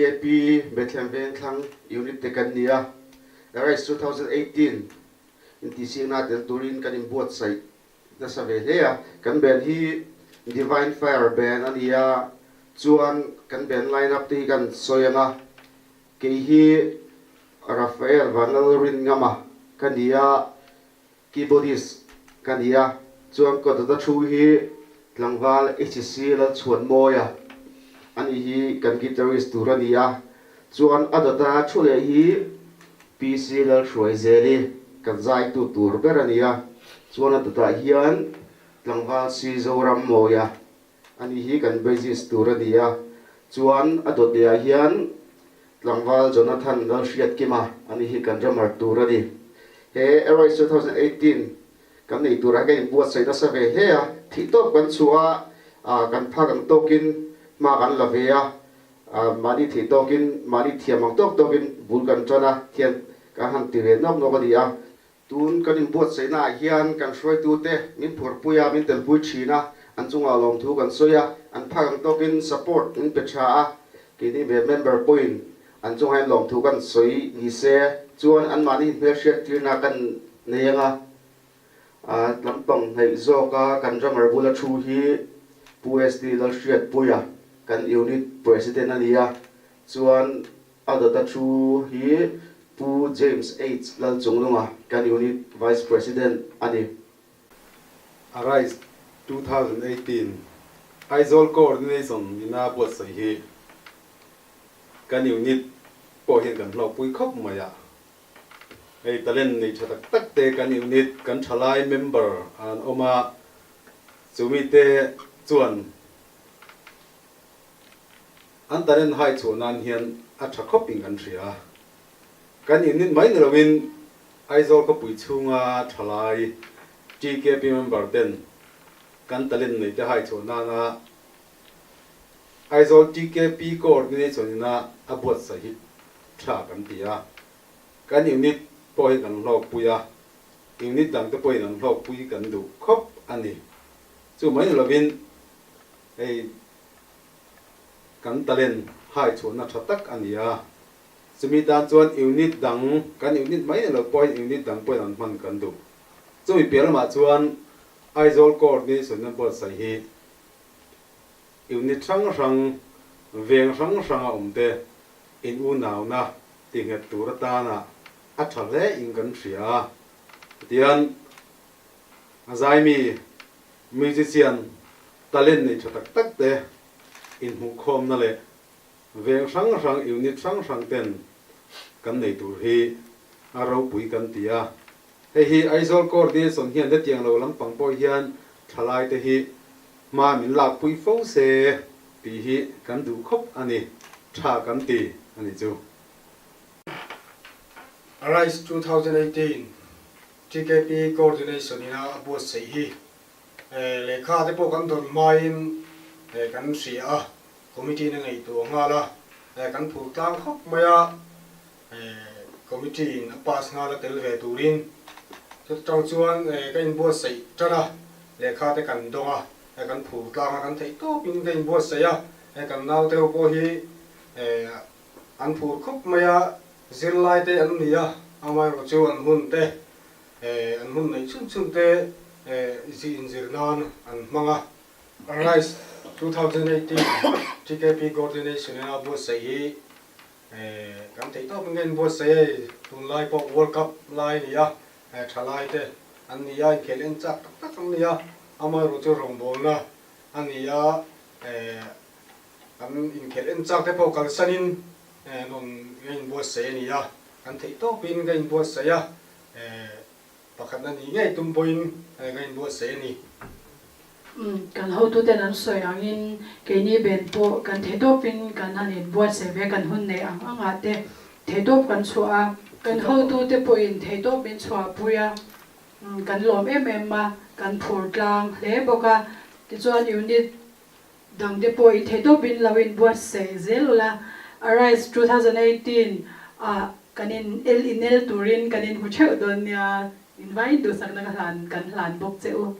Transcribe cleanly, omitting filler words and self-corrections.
TKP Bethlehem Vengthlang Unit te kan ni a, Arise 2018 intihsiakna tel turin kan inbuatsaih nasa ve hle a. Kan band hi Divine Fire Band a ni a, chuan kan band line up te hi kan sawi ang a, kei hi Raphael Vanlalrinngama ka ni a, Keyboardist ka ni a, chuan ka dawta thu hi tlangval HC Lalchhuanmawia a nih hi kan guitarist tur a ni a, chuan a dawta thu leh hi PC Lalhruaizeli kan zaitu tur ber a ni a, chuan a dawtah hian tlangval C Zorammawia a nih hi kan bassist tur a ni a, chuan a dawt lehah hian Tlangval Jonathan Lalhriatkima a nih hi kan drummer tur a ni. He Arise 2018 kan nei turah hian kan inbuatsaih nasa ve hle a, theihtawp kan chhuah a, kan phak ang tawkin hma kan la ve a, mahni theih tawkin, mahni thiam ang tawk tawkin bul kan tan a, thian kan han ti ve nawk nawk a ni a. Tun kan inbuatsaihna ah hian kan hruaitute min phurpui a, min telpui thin a, an chungah lawmthu kan sawi a, an phak ang tawkin support min pe tha a, keini ve member pawhin an chungah hian lawmthu kan sawi ni se chuan anmahni hmelhriat tirna kan nei ang a, tlampang hnaih zawka kan drummer bula thu hi Pu SD Lalhriatpuia kan unit president a ni a, chuan A dawta thu hi Pu James H. Lalchunglunga kan Unit Vice President a ni. Arise 2018 Aizawl Coordination ina buatsaih hi kan unit pawh hian kan hlawkpui khawp mai a. Hei talent nei tha tak tak te kan unit kan thalai member an awm a, chumite chuan An talent hai chhuah nan hian a tha khawp in kan hria. Kan unit mai ni loin Aizawl khawpui chhunga thalai TKP member ten kan talent nei te hai chhuah nana Aizawl TKP coordination ina a buatsaih hi tha kan ti a. Kan unit pawh hi kan hlawkpui a, unit dang te pawhin an hlawkpui kan duh khawp a ni. Chu mai ni loin hei Kan talent hai chhuahna tha tak a ni a, chumi tan chuan unit dang, kan unit mai ni lo pawhin unit dang pawhin an hman kan duh. Chumi piah lamah chuan Aizawl Coordination na buatsaih hi unit hrang hrang, veng hrang hranga awmte in unauna tinghet tur atana a tha hle in kan hria a. Tihian a zaimi musician talent nei tha tak tak te inhmuhkhawmna leh veng hrang hrang unit hrang hrang ten kan nei tur hi a ropui kan ti a. Hei hi Aizawl Coordination hian hetiang lo lampang pawh hian thalai te hi hma min lakpui fo se tih hi kan duh khawp a ni, tha kan ti a ni chu. Arise 2018 TKP Coordination ina a buatsaih hi Lehkha te pawh kan dawn hmain kan hria a, committee in a ngaihtuah nghal a, kan phur tlang khawp mai a, committee in a pass nghal a tel ve turin. Chutang chuan ka inbuatsaih tan a, lehkha te kan dawng a, kan phur tlang a, kan theih tawpin ka inbuatsaih a, kan naute ho pawh hi an phur khawp mai a, zirlai te an ni a, amaherawhchu an hun te An hun neih chhun chhun te zi inzir nan an hmang a. Arise 2018 TKP Coordination in a buatsaih hi kan theih tawp in ka inbuatsaih hei tunlai pawh World Cup lai a ni a, thalai te an ni a, inkhel en chak tak tak an ni a, amaherawhchu chu rawngbawlna a ni a, kan inkhel en chak te pawh kalsanin rawn ka inbuatsaih a ni a, kan theih tawpin ka inbuatsaih a. Pakhatna ni ngei tum pawhin ka inbuatsaih a ni. Kan hotuten an sawi angin keini ben pawh kan theihtawpin kan han inbuatsaih ve kan hun neih ang angah te theihtawp kan chhuah a. Kan hotute pawhin theihtawp min chhuahpui a, kan lawm em em a, kan phur tlang hle bawk a. Tichuan unit dangte pawh in theihtawpin lo inbuatsaih zel ula, Arise 2018 ah kan in el inel turin kan inhmu theuh dawn nia, invaiin duhsakna ka hlan kan hlan bawk che u.